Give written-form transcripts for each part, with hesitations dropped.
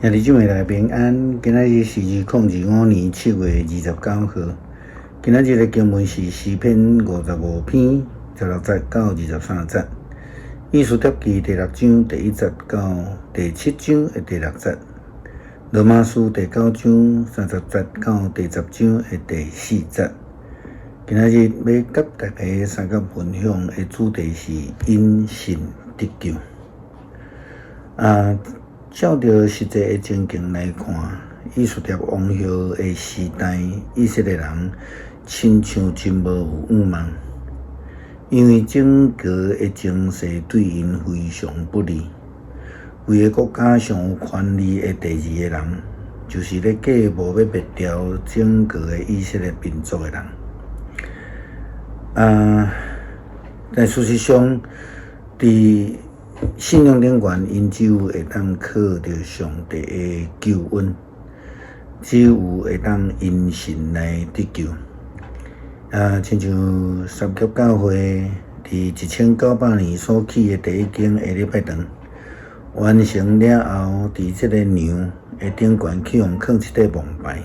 兄弟姊妹大家平安，今仔日是2025年7月29號。今仔日的經文是詩篇55篇16節到23節，以斯帖記第六章第一節到第七章的第六節，羅馬書第九章30節到第十章的第四節。今仔日欲佮大家相共分享的主題是因信得救。照著實際的情景來看，以斯帖王后的時代，以色列人親像真無有向望，因為整個的情勢對𪜶非常不利。規个國家上有權力的第二個人，就是咧計謀欲滅掉整個的以色列民族的人。但事實上，佇信仰頂懸，𪜶只有會當靠著上帝的救恩，只有會當因信來得救。親像三峽教會佇1900年所起的第一間的禮拜堂，完成了後，佇這個娘的頂懸去予囥一塊墓牌，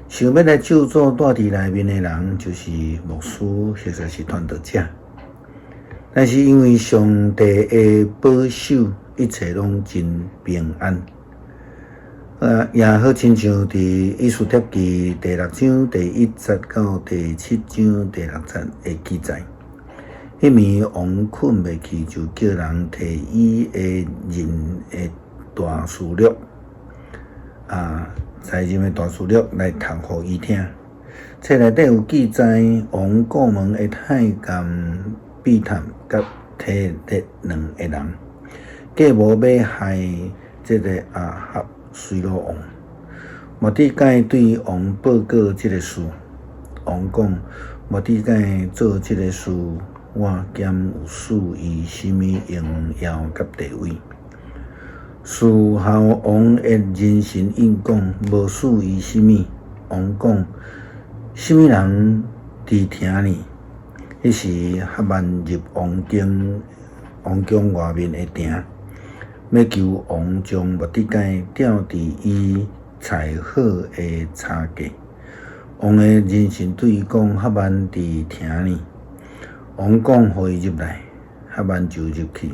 想欲來咒詛蹛佇內面的人，就是牧師或者是傳道者。但是因為上帝的保守，一切攏真平安。也好親像佇以斯帖記第六章第一節到第七章第六節的記載，彼暝王睏袂去，就叫人提伊的任的大書錄，在任的大書錄來讀予伊聽。冊內底有記載，王顧問的太監比探佮提列兩个人，計謀欲害這个亞哈隨魯王。末底改對王報告這个事，王講：末底改做這个事，我敢有賜伊啥物榮耀佮地位？事後王的人臣應講：無賜伊啥物。王講：啥物人佇廳呢？彼時哈曼入王宮，王宮外面的埕，欲求王將末底改吊佇伊裁好的柴架。王的人臣對伊講：哈曼佇廳呢。王講：予伊入來。哈曼就入去。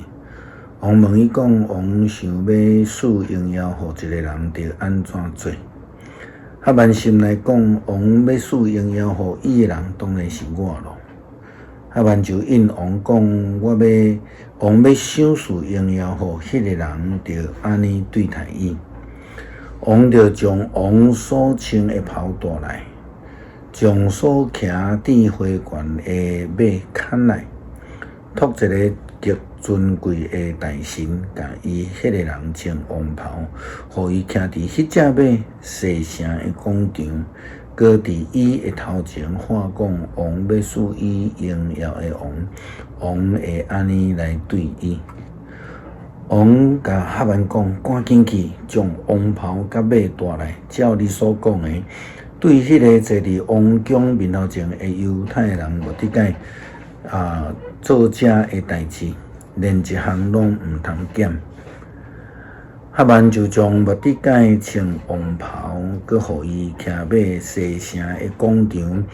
王問伊講：王想欲賜榮耀予一个人，著按怎做？哈曼心內講：王欲賜榮耀予伊的人，當然是我囉。哈曼就應王講：我欲王欲賞賜榮耀予彼个人，著按呢對待伊。王就將王所穿的袍帶來，將所騎戴花冠的馬牽來，託一个極尊貴的大臣，共伊彼个人穿王袍，予伊騎佇彼隻馬書珊的廣場。閣佇伊的頭前喊講：王欲賜伊榮耀的王，王會按呢來對伊。王共哈曼講：趕緊去，將王袍佮馬帶來，照你所講的，對彼个坐佇王宮面頭前的猶太人末底改做這个代誌，連一項攏毋通減。哈曼就將末底改穿王袍，閣予伊騎馬書珊的廣場，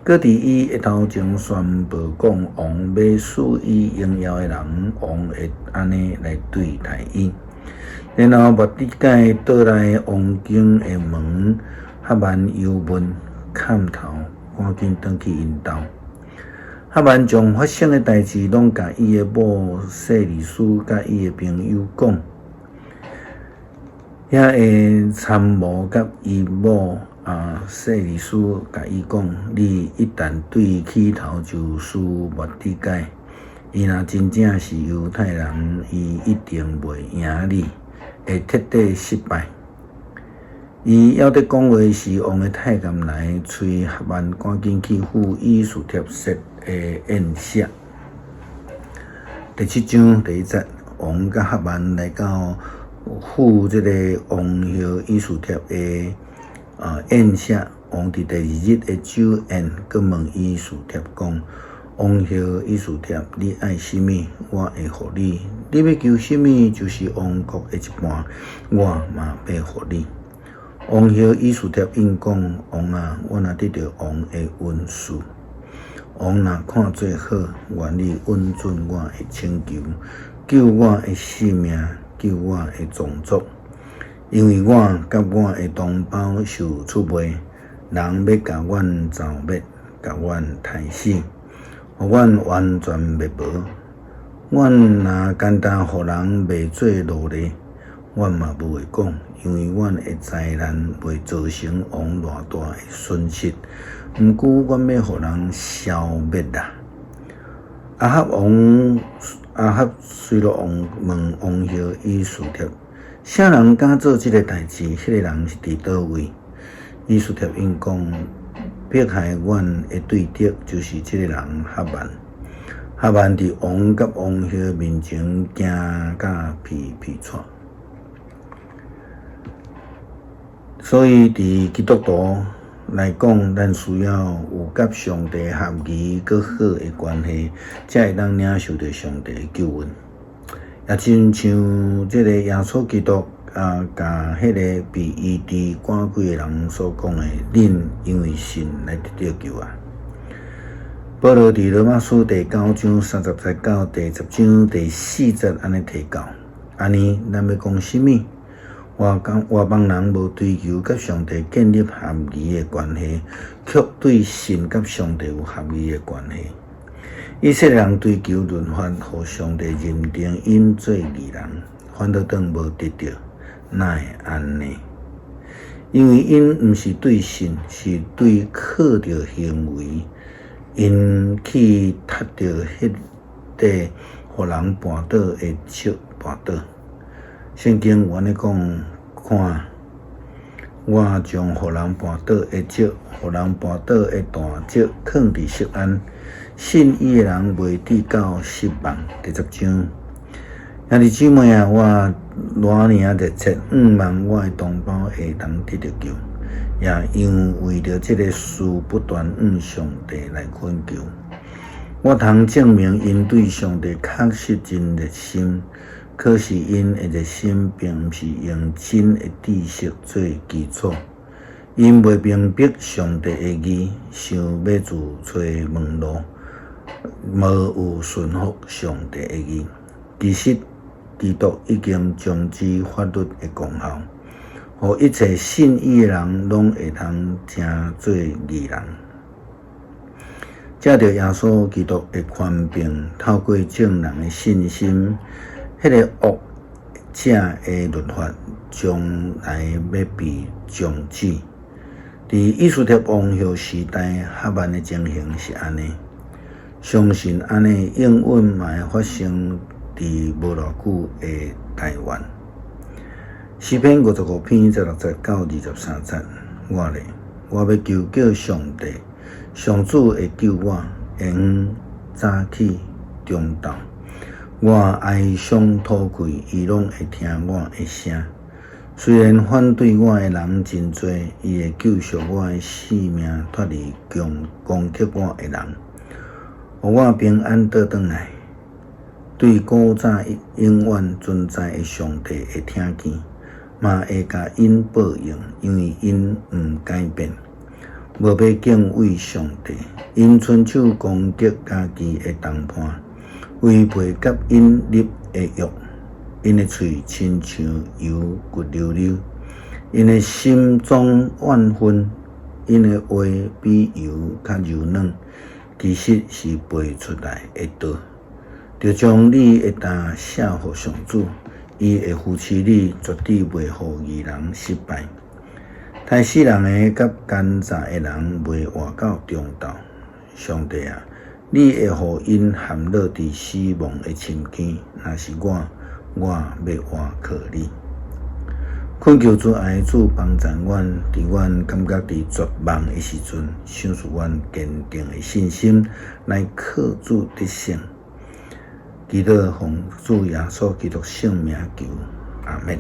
閣佇伊的頭前宣布講：王欲賜伊榮耀的人，王會按呢來對待伊。然後末底改倒來王宮的門，哈曼憂悶崁頭，趕緊轉去𪜶兜。哈曼將發生的代誌攏共伊的某細利斯佮伊的朋友講。遐个參謀佮伊某細利斯共伊講：你一旦對起頭就事末底改，伊若真正是猶太人，伊一定袂贏你，會徹底失敗。伊猶佇講話時，王的太監來催哈曼趕緊去赴以斯帖設的宴席。第七章第一節，王佮哈曼來到赴這个王后以斯帖的宴席，王佇第二日的酒宴，閣問以斯帖講：王后以斯帖，你愛啥物，我會予你；你欲求啥物，就是王國的一半，我嘛欲予你。王后以斯帖應講：王啊，我若得著王的恩賜，王若看做好，願意允准我的請求，救我的性命，救我的宗族，因為我佮我的同胞受出賣，人欲共阮誅滅，共阮刣死，予阮完全滅無。阮若簡單予人賣做奴隸，阮嘛無話講，因為阮的災難袂造成王偌大的損失。毋過，阮欲予人消滅啦。亞哈王亞哈隨羅王問王后以斯帖：啥人敢做這个代誌？彼个人是佇佗位？以斯帖應講：迫害阮的對敵就是這个人哈曼。哈曼佇王佮王后面前驚甲皮皮掣。所以，佇基督徒來講，咱需要有佮上帝合宜閣好的關係，才會當領受著上帝的救恩。也親像這个耶穌基督啊，共彼个被醫治趕鬼的人所講的：恁因為信來得著救啊！保羅佇羅馬書第九章三十節到第十章第四節按呢提到，按呢，咱欲講啥物？外邦外邦人無追求佮上帝建立合宜的關係，卻對神佮上帝有合宜的關係。以色列人追求律法，予上帝認定𪜶做義人，反倒轉無得著，哪會按呢？因為𪜶毋是對信，是對靠著行為，𪜶去踢著彼塊予人絆倒的石絆倒。聖經有按呢講，看，我將予人絆倒的石，予人絆倒的大石，囥佇錫安，信伊的人袂致到失望。第十章，兄弟姊妹啊，我偌爾仔熱切，向望我的同胞會當得著救，也因為著這个事不斷向上帝來懇求。我通證明𪜶對上帝確實真熱心。可是𪜶的熱心並毋是用真的知識做基礎，𪜶袂明白上帝的義，想欲自揣門路，無有順服上帝的義。其實，基督已經終止法律的功效，予一切信伊的人攏會通成做義人。藉著耶穌基督的權柄，透過眾人的信心。彼个惡者的律法將來欲被終止。佇以斯帖王后時代，哈曼的情形是按呢。相信按呢應允嘛會發生佇無偌久的台灣。詩篇五十五篇十六節到二十三節，我咧，我欲求告上帝，上主會救我，下昏、早起、中晝。我哀傷吐氣，伊攏會聽我的聲。雖然反對我的人真濟，伊會救贖我的性命，脫離攻擊我的人，予我平安倒轉來。對古早永遠存在的上帝會聽見，嘛會共𪜶報應，因為𪜶毋改變，無欲敬畏上帝。𪜶伸手攻擊家己的同伴。違背佮𪜶立的約，𪜶的喙親像油骨溜溜，𪜶的心裝怨恨，𪜶的話比油較柔軟，其實是拔出來的刀。著將你的擔卸予上主，伊會扶持你，絕對袂予義人失敗。刣死人的佮奸詐的人袂活到終晝。上帝啊！你會予𪜶陷落佇死亡的深淵，若是我，我欲倚靠你。懇求慈愛主幫贊阮，佇阮感覺佇絕望的時陣，賞賜阮堅定的信心，來靠主得勝。祈禱奉主耶穌基督聖名求，阿們。